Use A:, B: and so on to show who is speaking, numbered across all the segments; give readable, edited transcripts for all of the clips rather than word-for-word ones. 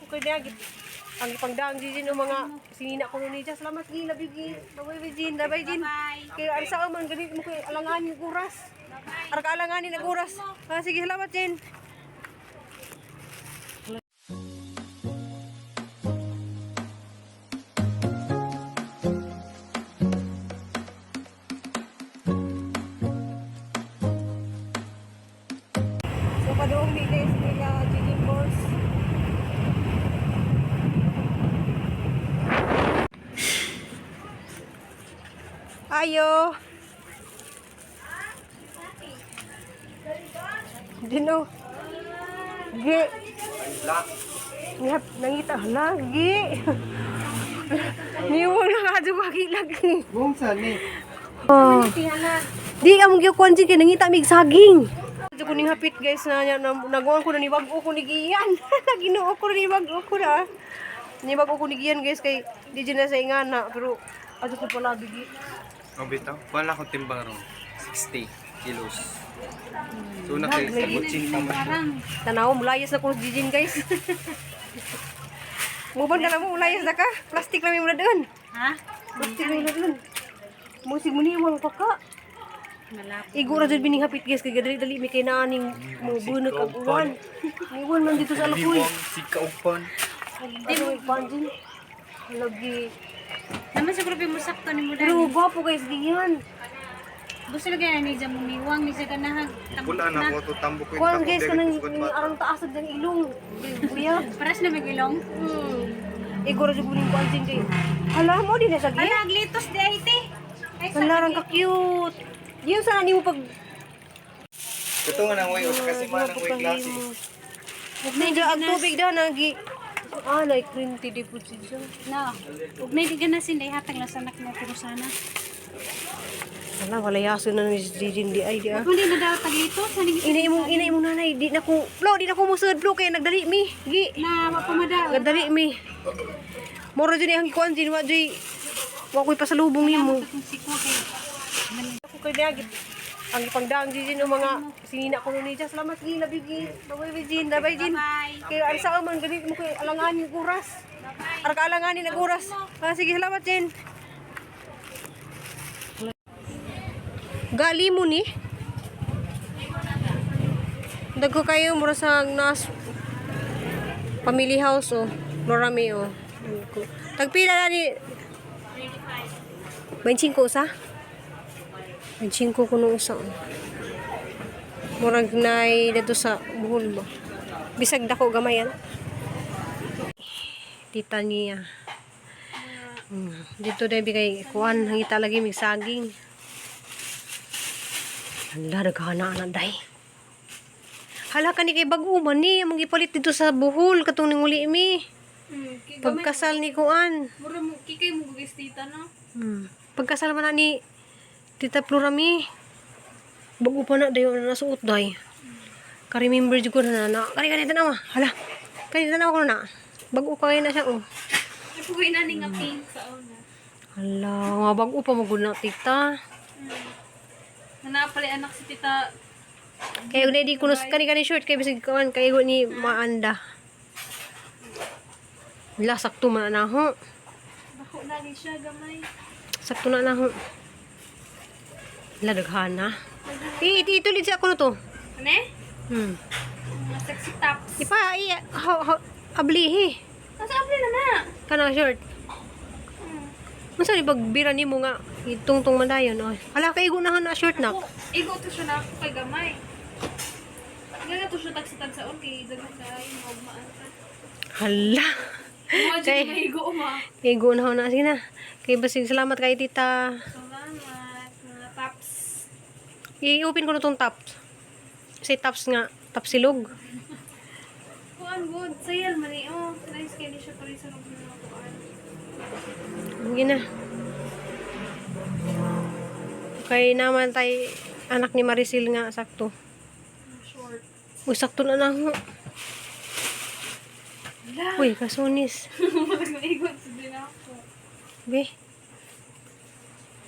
A: Kay niya ang ipangdaang Jin ng mga sinina ko ni niya. Salamat gi, love you gi. Bye bye Jin, bye Jin. Kay ang sao man ganit mo kay alanganin yung oras. Ara ka alanganin ang oras. Ah, sige, salamat Jin. So kadoong mi guys nila Jin course. Ayo. Dino. Gi. Ngap, nangita lagi. Niwang na ka lagi lagi.
B: Buong saan eh.
A: Oh. Di among gyud kay nangita mig saging. Medyo ko ning hapit guys na na naguan ko na ni bag-o ko ni giyan. Ginoo ko na ni bag-o ko na. Ni bag-o ko ni giyan guys kay di dyan na sa ingana pero ato ko pala bigi.
B: Oh, bitaw. Wala akong timbang ron. 60 kilos. So, nakasabutin pa man.
A: Tanaw, mulayas na ko sa Jijin guys. Muban ka na mo, mulayas na ka. Plastic lang yung muna doon.
C: Ha?
A: Plastic lang yung muna doon. Musig mo niwang pa ka.
C: Malapit.
A: Igo ra jud bining hapit guys kay dali dali mi kay naaning mo bunot ag uwan. Niwan man dito sa Alakoy.
B: Si Kaugpon.
A: Ano panjin? Lagi.
C: Naman siguro mo sakto ni mo
A: Pero
C: dani.
A: gwapo guys ganyan.
C: Gusto lagi na ni mo miwang ni siya ganahag.
B: Wala na ako to tambo ko
A: Kuan guys kanang arang taas ag dang ilong. Kuya.
C: Paras na may ilong.
A: Igo ra jud bining kuan kay. Hala mo din na siya gi.
C: Ala, aglitos di ay te. Ay,
A: Hala rang ka cute. Yun sana nimo pag
B: Ito nga nang way, kasi man ang way klase.
A: Medyo ang tubig daw nagi. Ah, like green tea di po siya.
C: No. Ug may di ganasin day hatag lang sa anak mo pero sana.
A: Hala, wala yaso na ni Jijin di ay di ah.
C: Kung di na daw taglitos, ano
A: Ina imong nanay di na ko Flo, di na ko musud Flo kay nagdali mi. Gi.
C: na wa pa madaw.
A: Nagdali mi. Moro jud ang gikuan jud wa jud wa ko'y pasalubong nimo.
C: Kung sikwa kay
A: Ako kay niya ang ipangdaang Jijin ng mga sinina ko ni niya. Salamat gi, love you gi. Bye bye Jin, bye Jin. Kay ang sao man ganit mo kay alanganin yung oras. Ara ka alanganin ang oras. Ah, sige, salamat Jin. Gali mo ni. Dagko kayo mura sa nas family house oh. Norami oh. Dagko. Tagpila na ni 25 usa? 25 kuno usa. Oh. Murag nay dito sa Bohol ba. Bisag dako gamay ana. Tita niya. Dito dahil bigay kuan hangita lagi mig saging. Hala daghana ana day. Hala ka ni kay bag-o man ni among gipalit dito sa Bohol katong ninguli mi. Pagkasal ni kuan.
D: Mura mo, kikay mo gugis tita, no?
A: Pagkasal man na ni Tita Plurami. Bago pa na dayon na nasuot day. Ka-remember jud ko na na. Kani kani tanawa. Hala. Kani tanawa ko na. Bago pa kayo na siya oh.
D: Ay, pugoy na ni nga pink sa una.
A: Hala, nga bago pa magud na tita.
D: Nanapali anak si tita.
A: Kay og di kuno kani kani short kay bisag kuan kay ni maanda. Hala, sakto man na ho.
D: Bako na ni siya, gamay.
A: Sakto na na ho. Hala, daghana. Eh, ito ito siya ako na to.
D: Ano? Mga sexy tops.
A: Ipa, i, ha, ha, ablihi.
D: Nasa apli na na.
A: Kana short. Unsa ni pagbira nimo nga itungtong man dayon oy. Hala kay igo na na short na.
D: Ako, igo to siya na ako kay gamay. Nga to siya tagsa saon kay daghan kay maugmaan ka.
A: Hala.
D: Mga
A: Kay-
D: dyan mahigo ma.
A: Igo na na sige na. Kay basig salamat kay tita.
D: Salamat, mga tops.
A: I-open ko na tong tops. Kasi tops nga, tapsilog.
D: Kuan good, sayal man eh. Oh, nice kay ni siya pa rin sa loob ng mga kuan.
A: Sige na. Okay naman tay anak ni Maricel nga sakto.
D: Short.
A: Uy, sakto na na ho. Uy, kasunis.
D: Maigot sa din ako.
A: Be.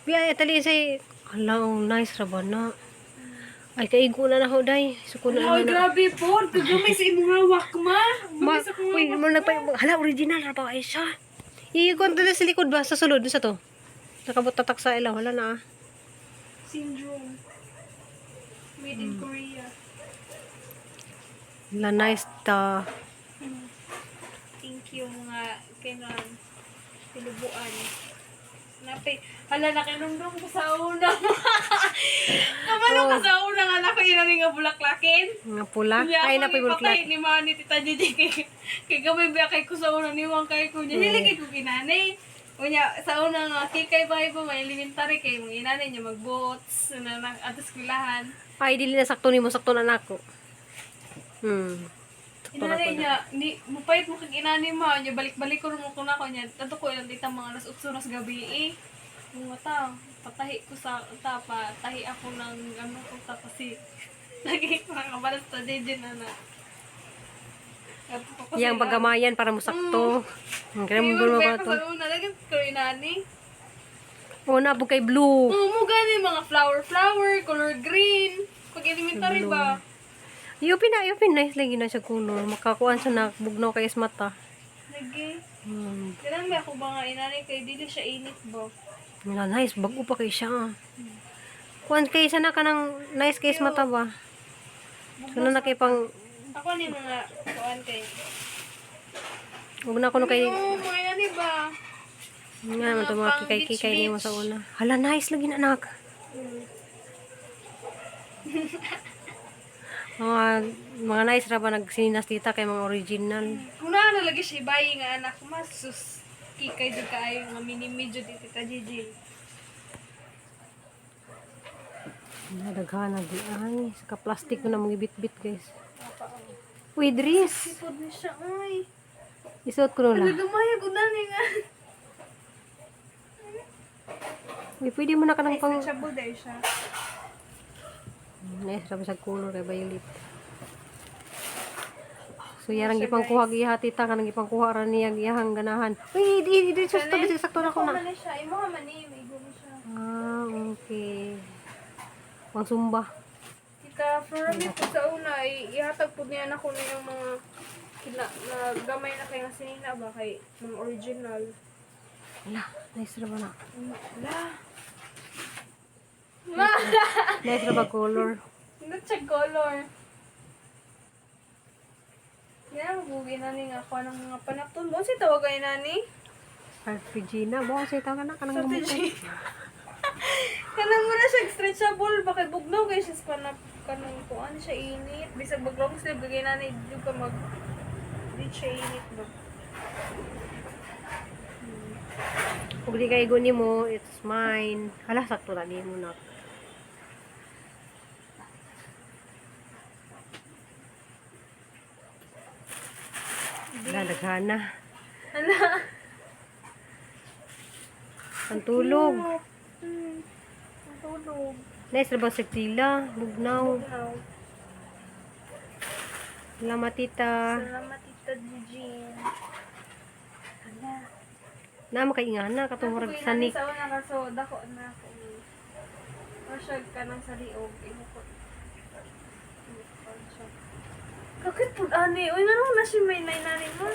A: Be, ay, tali say, hala, oh, nice ra ba na? Ay, kaigo na na ho, day. Suko na
D: Ay,
A: na.
D: grabe po. Kagamay sa imong hawak, ma.
A: Ma, uy, mo nagpa, hala, original ra ba ay siya? Iikon to sa likod ba? Sa sulod, sa to. Nakabot tatak sa ilaw, wala na ah.
D: Syndrome. Made in Korea.
A: La nice ta.
D: Thank you mga kinan tinubuan. Napay, hala nakinumdum ko sa una. Kabalo ka sa una nga nako inani nga bulaklakin.
A: Nga pula.
D: Niya
A: Ay,
D: ako
A: napay
D: ipatay
A: bulaklak.
D: ni Manny Tita Gigi kay kay gamay ba kay ko sa una niwang kay ko niya. Hili kay ko kinanay. Unya sa una nga kikay ba pa may elementary kay mga inanay niya magbots na na ato eskwelahan.
A: Ay, dili na sakto nimo, sakto na nako. Sakto na
D: Inanay
A: ko na.
D: niya, ni, mupait mo kag inani ma, niya balik-balik ko mo ko na ko niya. Tato ko ilang dita mga alas 8 ras gabi eh. Mga ta, patahi ko sa ta, patahi ako ng ano ko ta kasi lagi makakabalas ta jeje na na. Ato ko kasi
A: Yang pagkamayan para mo sakto. Kaya mo
D: Iwan
A: ba
D: ba
A: to?
D: ko sa una, lagi ko inani.
A: Una bu kay blue.
D: Oo, mo gani mga flower flower, color green. Pag elementary ba?
A: I-open na, i-open. Nice lagi na siya color. Makakuan siya na bugnaw kay mata.
D: Lagi.
A: Hmm.
D: Ganun ba ako ba nga inani kay dili siya init ba?
A: Wala, nice. Bago pa kay siya. Ah. Kuan kay siya na kanang nice kay mata ba? So na kay pang
D: Ako ni mga kuan kay.
A: ug na kuno kay
D: Oo, mga inani ba?
A: nga man to mga
D: pang
A: kikay-kikay
D: beach,
A: nimo sa una. Hala, nice lagi na anak. Mga mga nice ra ba nagsininas tita kay mga original.
D: Kung na na lagi siya bayi nga anak mas sus kikay jud kaayo nga mini jud ni Tita Gigi.
A: Nadaghan na di ay saka plastic na mga bit-bit guys. Uy, Idris.
D: Sipod ni siya ay.
A: Isuot ko na.
D: Nagamay gud na ni nga.
A: Uy, pwede mo na ka ng pang
D: Stretchable dahil siya.
A: Nice ra ba sa color kay violet. So yarang gipangkuha giha tita kanang gipangkuha ra niya giyahang ganahan. Uy, di di di sakto bisag sakto na ko
D: Ako
A: na.
D: man ni siya, imo man ni may gumo siya.
A: Ah, okay. Pang sumba.
D: Tita Flora mi pud sa una ay ihatag pud niya nako na yung mga kina na gamay na kay nga sinina ba kay mga original.
A: Ala, nice ra ba na?
D: La. Ma,
A: Nice ra ba color?
D: not siya color. Yan, mabugi na ni nga ako ng mga panapton. Mo si tawag ay nani?
A: RPG na mo sa tawag na kanang
D: Strategy. Kanang mo na siya stretchable ba kay bugnaw kay siya sa panap kanang kuan siya init. Bisag mag long sleeve kay nani di ka mag di siya init ba.
A: Ug di kay guni mo, it's mine. Hala, sakto ra nimo na. Wala, daghana.
D: Ala.
A: Ang tulog.
D: Ang tulog.
A: Nice ra ba sa tila? Bugnaw.
D: Bugnaw.
A: Salamat, tita.
D: Salamat Tita Jean. Ala.
A: Na makaingana katong murag
D: Ako
A: sanik.
D: Sa una kaso dako na ako. Masyag ka ng saliog. Imo ko. Imo ko siya. Kakit pud ani. Uy, ngano na siya may nainani mo?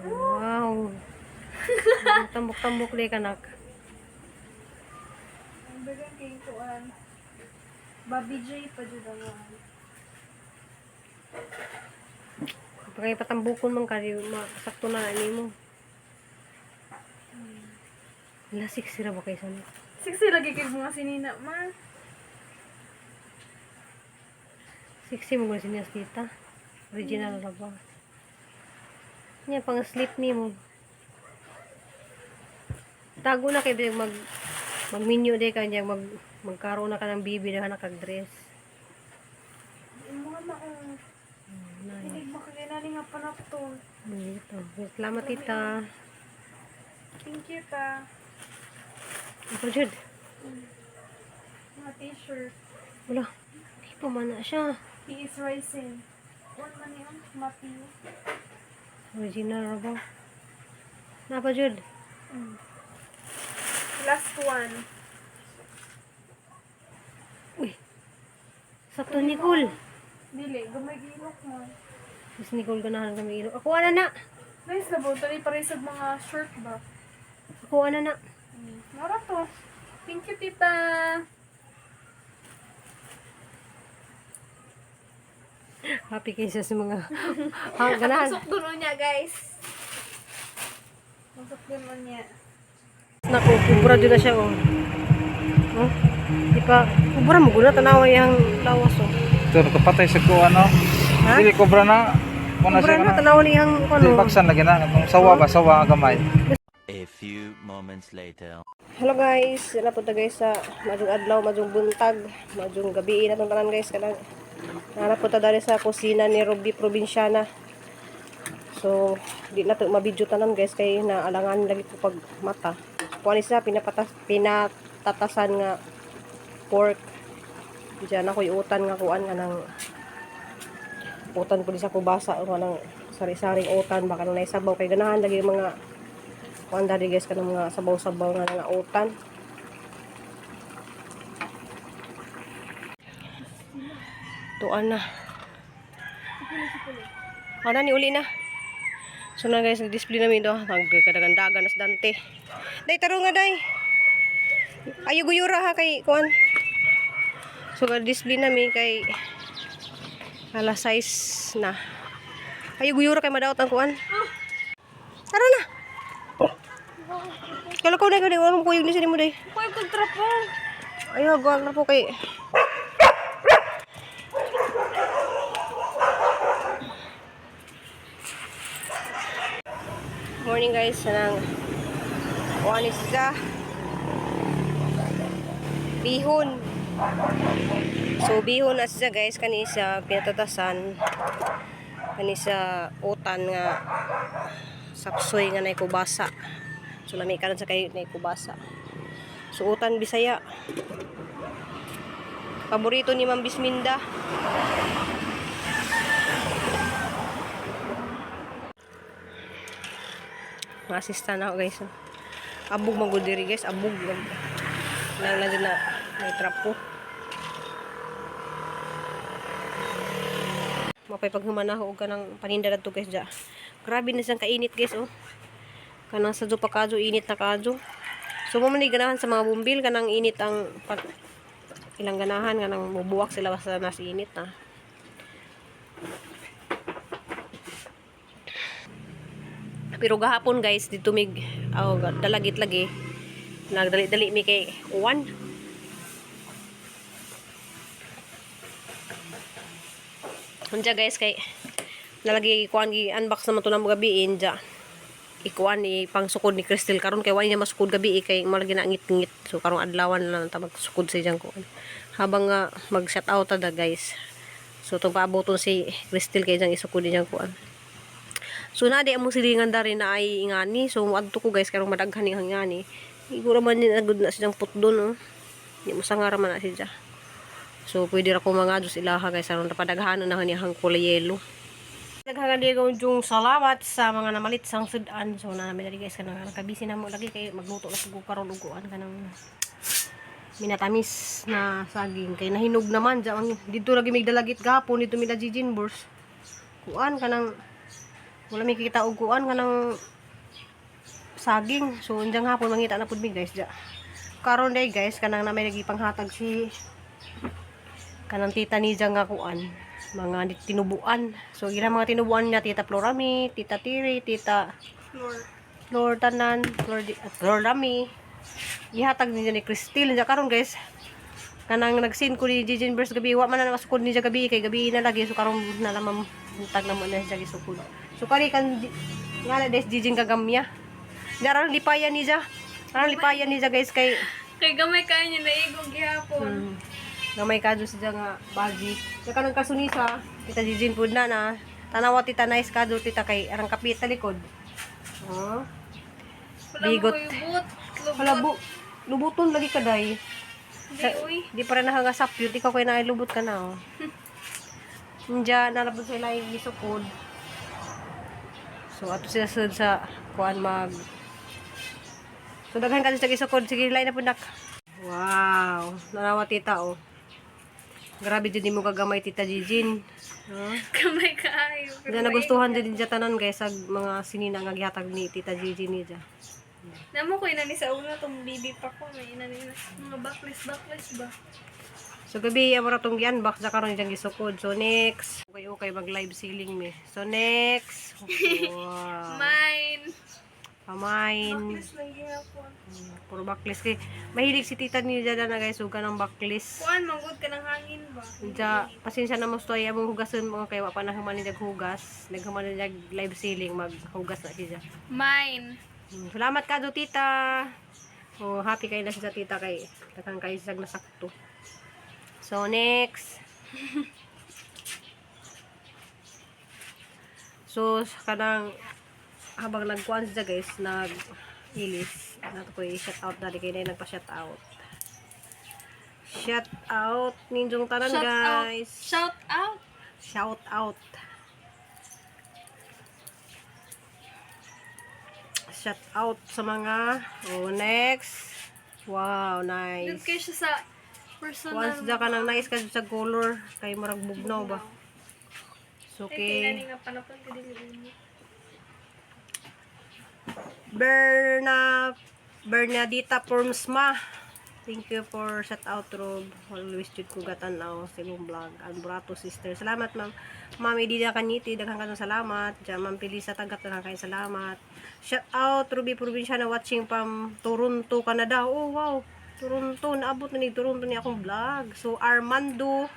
A: Wow. Tambok-tambok li kanak.
D: Ang bagang kay kuan. Bobby J pa jud ang kuan.
A: Pagkay patambukon man kari sakto na na nimo. Wala, sexy ra ba kay sanik?
D: Sexy lagi kay mga sinina ma.
A: Sexy mo gud siya tita. Original ra ba? Nya pang sleep nimo. Tago na kay bisag mag magminyo day ka niya mag magkaroon na ka ng bibi na kag dress.
D: Imo nga maong.
A: Nice.
D: Hilig mo kay nani nga panapton.
A: Dito. Salamat tita.
D: Thank you ta.
A: Ako jud.
D: Mga t-shirt.
A: Wala. Di pa man na siya.
D: He is rising. One man yun, Matthew.
A: Original ra ba? Napa jud.
D: Last one.
A: Sakto Nicole.
D: Dili, gamay gilok mo.
A: Mas Nicole ganahan kami ilo. Ako ana na.
D: Nice na ba? Tali pare sa mga short ba?
A: Ako ana na.
D: Mura to. Thank you, tita.
A: Happy kayo siya sa mga ha, ganahan.
D: Pasok dun niya, guys. Pasok dun niya.
A: Naku, kubra dyan na siya oh. Oh, di pa, kubra mo guna, tanawa yung lawas oh.
E: Ito, kapatay sa ko ano.
A: Ha?
E: Dili kobra na. Kuna
A: Kubra
E: siya
A: na,
E: na.
A: tanawa niyang ano.
E: Dili baksan lagi na. Kung sawa ba, sawa ang gamay.
F: A few moments later.
A: Hello guys, sila po ta guys sa madjong adlaw, madjong buntag, madjong gabi na tong tanan guys kanang Nara po ta dali sa kusina ni Ruby Provinciana. So, di na to mabidyo tanan guys kay naalangan lagi ko pag mata. Kuan isa pinapatas pinatatasan nga pork. Diyan ako iutan nga kuan nga nang utan ko di sa kubasa nga nang sari-saring utan baka nang naisabaw kay ganahan lagi yung mga kuan dali guys kanang mga sabaw-sabaw nga nga utan. Tuan na. Ana ni uli na. So na guys, na-display namin do. Nagkadagandagan nas Dante. Day tarong nga day. Ayo guyura ha kay kuan. So na-display namin kay alas 6 na. Ayo guyura kay madaot ang kuan. Tara na. Kala ko na kay wala mo kuyog ni sa nimo day.
D: Kuya, kontra po.
A: Ayo gawa na po kay Morning guys, sanang kuan is sa bihon. So bihon na siya guys kani sa pinatatasan kani sa utan nga sapsoy nga nay kubasa. So lami karon sa kay nay kubasa. So utan Bisaya. Paborito ni Ma'am Bisminda. Mga assistant ako guys. Abog man gud diri guys, abog. Nang lang na may trapo. Mapay paghumana og kanang paninda dadto guys ja. Grabe na siyang kainit guys oh. Kanang sa pa kadyo init na kadyo. So mo man ni ganahan sa mga bumbil kanang init ang ilang ganahan kanang mubuwak sila basta nas init na. Pero gahapon guys, dito mig oh, dalagit lagi. Nagdali-dali mi kay uwan. Unja guys kay nalagi kuan gi unbox naman to ng gabi inja. Ikuan ni pangsukod ni Crystal karon kay wala niya masukod gabi eh, kay malagi na ngit-ngit. So karong adlawan na lang ta magsukod sa iyang kuan. Habang nga mag shout out ta da guys. So tong paaboton si Crystal kay iyang isukod niyang kuan. So na di among silingan dari na ay ingani. So muadto ko guys karong madaghan ning ingani. Iguro man ni nagud na siyang putdon oh. Di mo sangara man na siya. So pwede ra ko mga Diyos ilaha guys aron napadaghanon na niyang kulay yellow. Daghan di ko yung salamat sa mga namalit sang sudan. So na namin dali guys kanang nakabisi na mo lagi kay magluto na pud ko karon og kuan kanang minatamis na saging kay nahinog naman diyan dito lagi mig dalagit gapon dito mi dajijin burs. Kuan kanang wala mi kita og kuan kanang saging. So unjang hapon mangita na pud mi guys ja. Karon day guys kanang na may lagi panghatag si kanang tita ni nga kuan mga tinubuan. So ilang mga tinubuan niya tita Florami, tita Tiri, tita
D: Floor.
A: Flor Tanan, Flor, Flor Rami. Ihatag niya ni Christine niya karon guys. Kanang nagsin ko ni Gigi Burst gabi, wa man na masukod niya gabi kay gabi na lagi so karon na lamang buntag na mo na siya gisukod. So kani kan nga na des Gigi kagamya. Darang lipayan niya. Arang lipayan niya guys kay
D: Kay gamay kaya niya naigong gihapon.
A: Nga may kadyo siya nga bagi. Sa kanang kasunisa, tita Jijin pud na na. Tanawa tita nice kadyo tita kay arang kapit talikod. Oh.
D: Wala
A: Bigot.
D: mo kuyubot. Lubot.
A: Hala bu lubuton lagi ka day.
D: Di, uy.
A: Di pa rin nakangasap yun. Ikaw kay nailubot ka na oh. Diyan nalabot sila yung gisukod. So ato sila sud sa kuan mag. So daghan ka sa gisukod. Sige, line na po nak. Wow, nanawa tita oh. Grabe jud nimo kagamay, Tita Jijin. Huh?
D: Kamay kaayo. Pero
A: Diyan nagustuhan jud niya tanan guys sa mga sinina nga gihatag ni Tita Gigi niya.
D: Namo ko inani sa una tong bibi pa ko may inani na mga backless backless ba.
A: So gabi amo ra tong gi-unbox sa karon diyang gisukod. So next, okay okay mag live selling mi. So next. Wow.
D: Mine.
A: Pamain.
D: Backless lang gihapon.
A: Puro backlist kay mahilig si Tita niya na guys ug kanang backlist.
D: Kuan manggod ka ng hangin ba?
A: Diya, pasensya na mo stoy among hugason mo kay wa pa na human niya hugas. Naghuman niya live selling maghugas na siya.
D: Mine.
A: Salamat ka do tita. Oh, happy kay na siya tita kay daghan kay siya nasakto. So next. So kanang habang nagkuan siya guys, nag ilis. Nato ko i-shout out dali kay na nagpa-shout out. Shout out ninjong tanan
D: Shout out.
A: guys.
D: Shout out.
A: Shout out. Shout out sa mga, oh, next. Wow,
D: Yun
A: nice.
D: kayo siya sa personal.
A: Once da ka nang nice ka sa color kay murag bugnaw ba. So
D: Ay, kay inani
A: okay.
D: nga panapon ko dili imo.
A: Berna Bernadita Pormsma. Thank you for shout out Rob. Always jud ko gatan-aw sa imong vlog. Ang Brato sister. Salamat ma'am. Ma'am Edida Kanyiti, daghan kayong salamat. Diyan Ma'am Pilisa Tagat, daghan kayong salamat. Shout out Ruby Provinciana watching from Toronto, Canada. Oh wow. Toronto, naabot na ni Toronto ni akong vlog. So Armando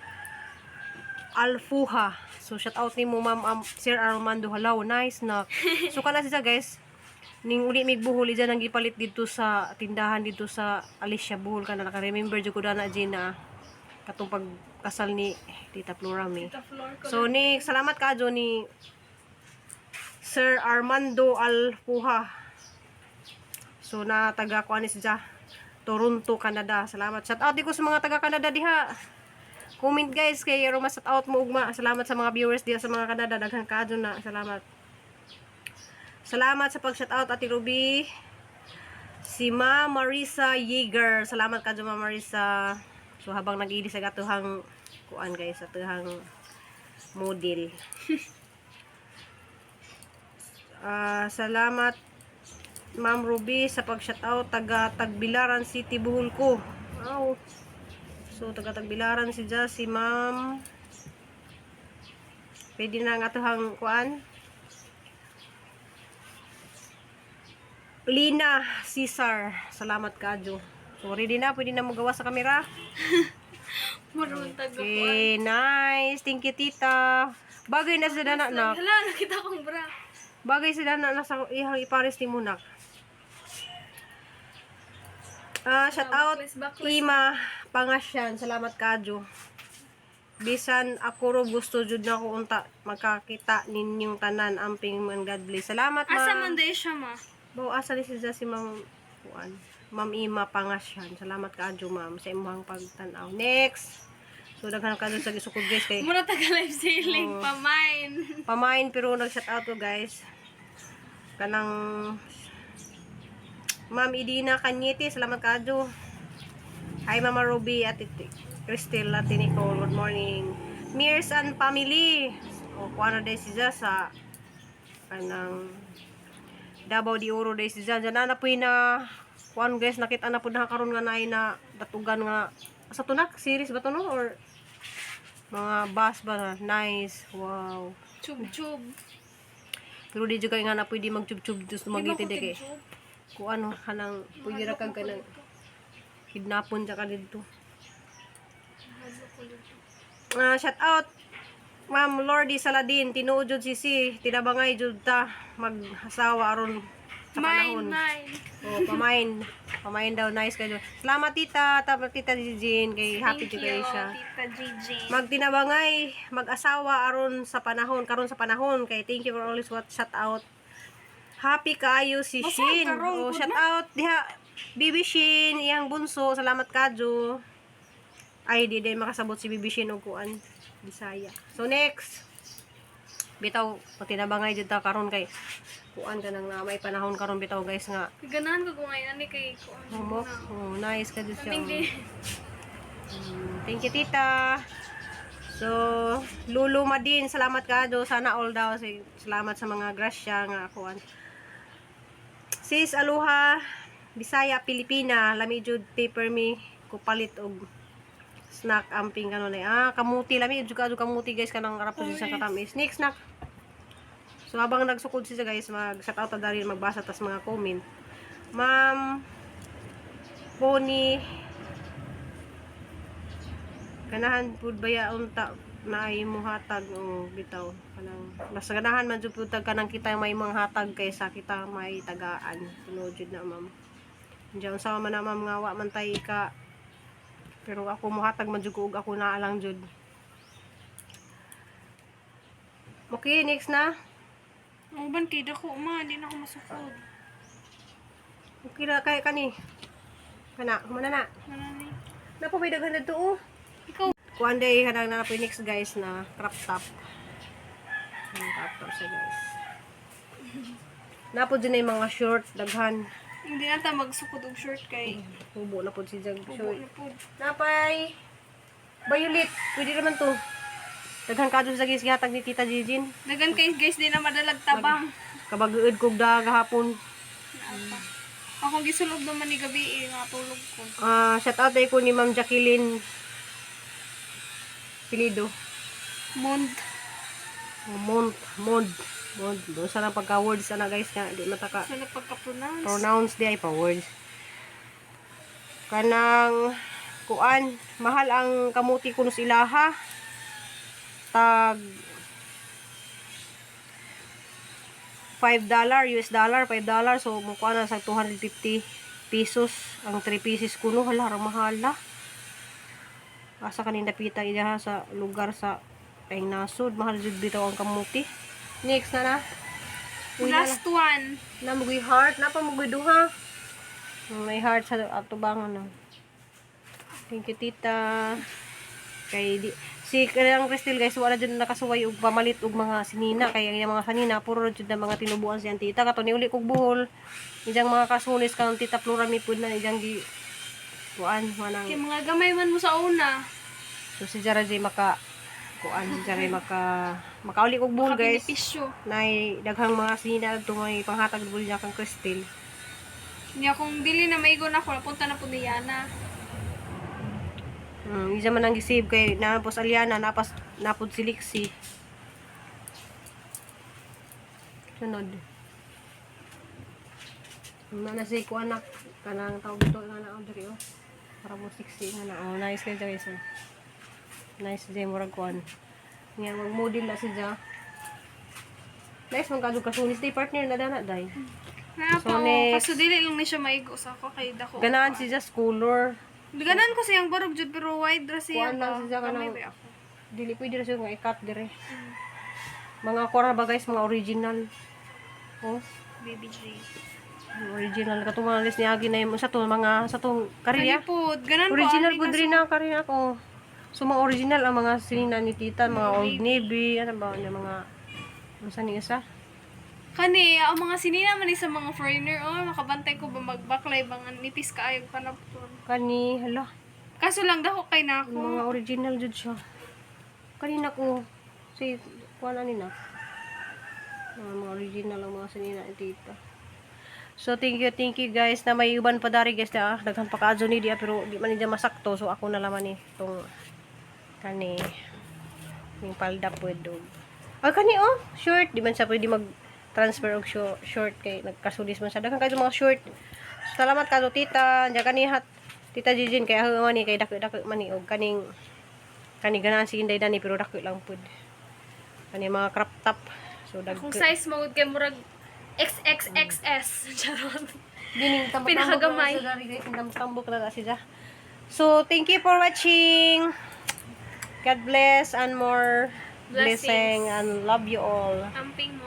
A: Alfuha. So shout out nimo Ma'am Sir Armando Halaw. Nice na. So kana siya guys. Ning uli mig buhol diyan ang gipalit dito sa tindahan dito sa Alicia Buhol kana naka-remember jud ko dana Gina katong pagkasal ni Tita Flora mi.
D: Tita Flor ko.
A: So ni salamat ka ni Sir Armando Alfuha. So na taga kuan ni siya Toronto, Canada. Salamat. Shout out di ko sa mga taga Canada diha. Comment guys kay Roma shout out mo ugma. Salamat sa mga viewers diha sa mga Canada. Daghan kaadyo na. Salamat. Salamat sa pag shout out Ate Ruby. Si Ma Marisa Yeager. Salamat ka Ma Marisa. So habang nag-ilis sa gatuhang kuan guys, atuhang model. Ah, salamat Ma'am Ruby sa pag-shoutout taga Tagbilaran City, Bohol ko. Wow. So taga Tagbilaran si Ja, si Ma'am. Pwede na ang atuhang kuan. Lina Cesar. Salamat kadyo. So ready na, pwede na magawa sa kamera.
D: Marunong taga kuan.
A: Okay, nice. Thank you, tita. Bagay na sila na, nak.
D: Hala, nakita kong bra.
A: Bagay sila na nasa ihang ipares ni Munak. Ah, shout out
D: Backless, backless.
A: Ima Pangasyan. Salamat kadyo. Bisan ako ro gusto jud na ko unta magkakita ninyong tanan amping man God bless. Salamat
D: Asa man
A: ma'am.
D: day siya ma?
A: Bo asa ni siya si Ma'am kuan. Ma'am Ima Pangasyan. Salamat kaadyo ma'am sa imong pagtan-aw. Next. So daghan kaadyo sa gisukod guys kay
D: Muna taga live selling pa mine.
A: pamain pero nag-shout out ko guys. Kanang Ma'am Idina Kanyete, salamat kaadyo. Hi Mama Ruby at Cristel at Nicole, good morning. Mears and family. O kuan na day siya sa kanang Davao de Oro day siya. Diyan na po na kuan guys, nakita na po na karon nga naay na datugan nga sa tunak series ba to no or mga bus ba na? Nice. Wow.
D: Chub chub.
A: Pero di jud kay nga na pwede magchub-chub dus
D: Di ba
A: magiti
D: ko
A: de kay.
D: tug-chub?
A: Kung ano kanang pwede ra kag kanang kidnapon ja ka didto. Ah, shout out Ma'am Lordy Saladin, tinuod jud sisi, tinabangay jud ta mag-asawa aron sa
D: Mine,
A: panahon.
D: mine.
A: Oh, pamain. Pamain daw nice kayo. Salamat tita, tama tita Jean kay happy
D: Thank
A: jud kayo
D: you,
A: siya.
D: Tita GJ.
A: Magtinabangay, mag-asawa aron sa panahon, karon sa panahon kay thank you for always what shout out. Happy kaayo si
D: Basta,
A: Shin.
D: karong
A: Oh,
D: pud
A: shout out diha Bibi Shin, iyang bunso, salamat kadyo. Ay di day makasabot si Bibi Shin og kuan Bisaya. So next. Bitaw patinabangay jud ta karon kay kuan ka nang na may panahon karon bitaw guys nga
D: Ganahan ko kung ngayon ani kay kuan.
A: humok. Oh, nice ka jud siya.
D: Kaming di.
A: Thank you, tita. So, Lulu Madin, salamat ka do. Sana all daw. Salamat sa mga grasya nga akuan. Sis Aloha, Bisaya, Pilipina, lami jud paper me kupalit og snack amping kanon ay. Ah, kamuti lami jud ka kamuti guys kanang arap sa katamis. Next snack. So habang nagsukod siya guys, mag shout out ta dali magbasa tas mga comment. Ma'am Pony, ganahan pud baya unta na ay muhatag o bitaw kanang mas ganahan man jud pud tag kanang kita may mga hatag kaysa kita may tagaan. Tinuod jud na, ma'am. Diyan unsa man na, ma'am, nga wa man tay ka, pero ako muhatag man jud ko og ako naa lang jud. Okay, next na.
D: Uban kay dako ma, di na ako masukod.
A: Okay na kay kani kana humana na.
D: Ano ni?
A: Napo may daghan didto oh.
D: Ikaw.
A: Kuan day kanang na po next guys na crop top. Ang crop top siya guys. Napo din na yung mga short daghan.
D: Hindi na ta magsukod og short kay
A: Hubo na po si Jag
D: hubo
A: short.
D: na pud.
A: Napay violet, pwede naman to. Daghan kadto sa guys gihatag ni Tita Jijin.
D: Dagan kay guys di na madalag tabang.
A: Kabaguod kog da gahapon.
D: Naa pa. Akong gisulob naman ni gabi eh, nga tulog ko.
A: Ah, shout out ay ko ni Ma'am Jacqueline Pilido.
D: Mond.
A: Mont, mod, mod. Doon sa lang pagka words ana guys nga di mataka.
D: Sa pagka-pronounce.
A: Pronounce di ay pa words. Kanang kuan, mahal ang kamuti kuno sa ilaha. Tag $5 US dollar, $5, so mukuha na sa 250 pesos ang 3 pieces kuno. Hala ra mahal na. Asa kanin dapita ilaha sa lugar sa ay nasod, mahal jud bitaw ang kamuti. Next na na. Uy, na.
D: Last one.
A: Na mugoy heart, na pa mugoy duha. May heart sa atubangan na. Thank you, tita. Kay di, si kanang Cristel guys, wala jud nakasuway og pamalit og mga sinina kay ang iyang mga sanina puro jud na mga tinubuan siyang tita kato ni uli kog buhol. Ijang mga kasunis kanang tita Flora mi pud na ijang gi kuan manang.
D: Kay mga gamay man mo sa una.
A: So si Jara J maka kuan, si Jara maka makauli og buhol guys.
D: Makabenepisyo.
A: Nay daghang mga sinina adto may panghatag buhol niya kang Cristel.
D: Niya kung dili na maigo na ako, punta na po ni Yana.
A: Isa man ang gisave kay napos Aliana, napas napod si Lixie. Sunod. Na na si ko anak kanang tawag dito nga na diri oh. Para mo sexy nga na. Oh, nice kay guys. Oh. Nice jay murag kuan. Nga mag model na si Ja. Nice man kadto kasunis day partner na dana day.
D: Na
A: So,
D: pa, oh.
A: next.
D: Kaso dili lang ni siya maigo sa ako kay dako.
A: Ganahan si Ja color.
D: Ganan ko siyang barog jud pero wide ra siya.
A: Kuan lang siya
D: Gamay
A: kanang-
D: ba ako.
A: Dili pwede ra siya nga i-cut dire. Mga kuan ba guys, mga original. Oh.
D: Baby J.
A: Original katong mga list ni Agi na yung sa to mga sa tong
D: Kani
A: kariya.
D: pod, ganan ko.
A: Original
D: ani
A: po
D: kaso-
A: diri na kariya ako. So mga original ang mga sinina ni tita, mga Old Navy, ano ba yung mga unsa ni isa?
D: Kani, ang mga sinina man ni sa mga foreigner, oh, makabantay ko ba magbaklay bang nipis kaayog panapton.
A: Kani hala,
D: Kaso lang dako kay
A: ang
D: nako.
A: mga original jud siya. Kanina ko si kuan ani na. Mga original ang mga sinina ni tita. So thank you guys na may uban pa dari guys na daghan pa kaadto ni diya pero di man niya masakto, so ako na laman ni tong kani ning palda pwede. Ay kani oh, short di man siya pwede mag transfer og short kay nagkasulis man siya. Daghan kayo mga short. So, salamat kato tita. Diyan kani hat tita Jijin kay ako man ni kay dako-dako man ni og kaning kani ganahan si Inday Dani pero dako lang pud. Kani mga crop top. So dagko.
D: Kung size mo gud kay murag XXXS. Charot.
A: Dining tambok
D: Pinakagamay.
A: Tambok na na siya. So, thank you for watching. God bless and more blessing
D: Blessings.
A: and love you all.
D: Amping.